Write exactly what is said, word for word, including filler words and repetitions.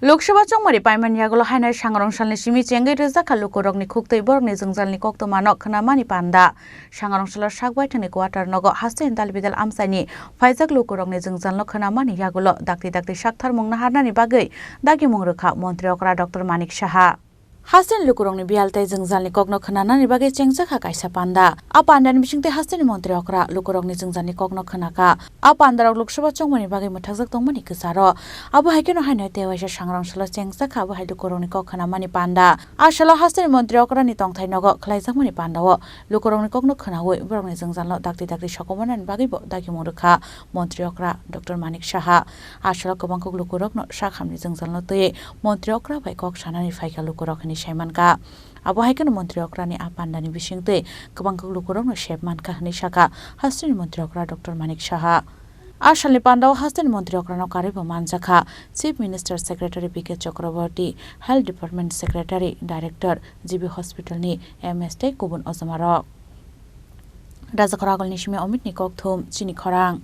Lok Sabha chongmani paimani yagulo haino sangrong salni simi chengwi rwjakha lukurokni khuktwi borokni jwngjalni koktwmano khwnamani panda. Sangrong salo sak baithangni quarter nogo hasteni dalbidal amchaini phaijak lukurokni jwngjalno khwnamani yagulo dakti dakti saktharmung naharnani bagwi dagimung rwkha Montri okra Doctor Manik Saha. Hasteni lukurokni biyal tei jwngjalni kokno khwnanani bagwi chengjakha kaisa panda. A pandani bisingtwi hasteni montri okra lukurokni jwngjalni kokno khwnakha. A pandarok Lok Sabha chongmani bagwi mwthakjak tongmani kwcharo. Abo hai kheno haino tei waisa sangrong salo chengjakha, abo hai lukurokni kok khwnamani panda. A salo hasteni montri okrani tongthai nogo khlaijakmani pandao lukurokni kokno khwnawi borokni jwngjalno dakti dakti sokomornani bagwibo dagimung rwkha montri okra Doctor Manik Saha. A salo kwbangkuk lukurokno sak hamni jwngjalno twiwi montri okra bai kok sanani phaikha lukurok hinwi saimankha. Abo hai kheno montri okrani a pandani bisingtwi kwbangkuk lukurokno sep mankha hinwi sakha hasteni montri okra Doctor Manik Saha. A salni pandao hasteni montri okrano karwibo manjakha Chief Minister Secretary B K Chakraborty, Health Department Secretary, Director, G B Hospitalni M S tei kubun ojomarok. Rajakhor Agulni simi Omitni kokthum, chini khorang.